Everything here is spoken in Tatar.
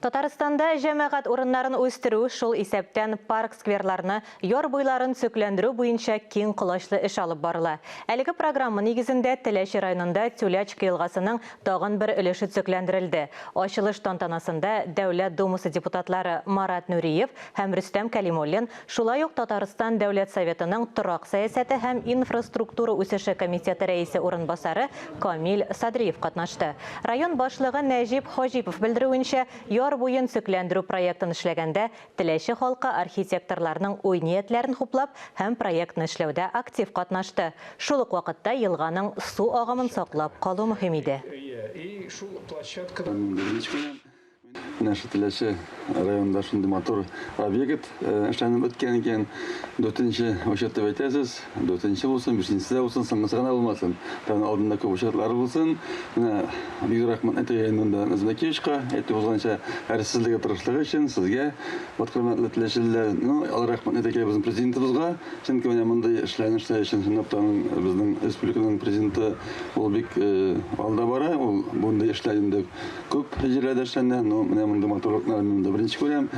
Татарстанда җәмәгать урыннарын үстерү, шул исәптән парк-скверларны, яр буйларын төзекләндерү буенча киң колачлы эш алып барыла. Әлеге программа нигезендә Теләче районында Тюлячка елгасының тагын бер өлеше төзекләндерелде. Ачылыш тантанасында Дәүләт Думасы депутатлары Марат Нуриев һәм Рөстәм Кәлимуллин, шулай ук Татарстан Дәүләт Советының торак сәясәте һәм инфраструктура үсеше комитеты рәисе урынбасары Камил Садриев катнашты. Район башлыгы Нәҗип Хаҗипов белдерүенчә, яр буен төзекләндерү проектын эшләгәндә Теләче халкы архитекторларның уй-ниятләрен хуплап һәм проектны эшләүдә актив катнашты. Шул ук вакытта елганың су агымын саклап калу мөһим иде. Менә шу Теләче районында шундый матур объект эшләнеп беткән икән. Дүртенче учет дип әйтәсез. Дүртенче булсын, бишенчесе дә булсын, соңгысы гына булмасын. Тагын алдында күп учетлар булсын. Менә бик зур рәхмәт әйтергә инде монда Назмәкиевичка, әйтеп узганча, әрсезлеге, тырышлыгы өчен сезгә, вот хөрмәтле теләчелеләр. Ну, ал рәхмәт әйтергә безнең президентыбызга. Чөнки менә мондый эшләрне эшләр өчен чынлап та аның безнең республиканың президенты ул бик алда бара. Ул мондый эшләр инде Күп җирләрдә эшләнә, но менә мондый матурлыклар мин монда беренче күрәм.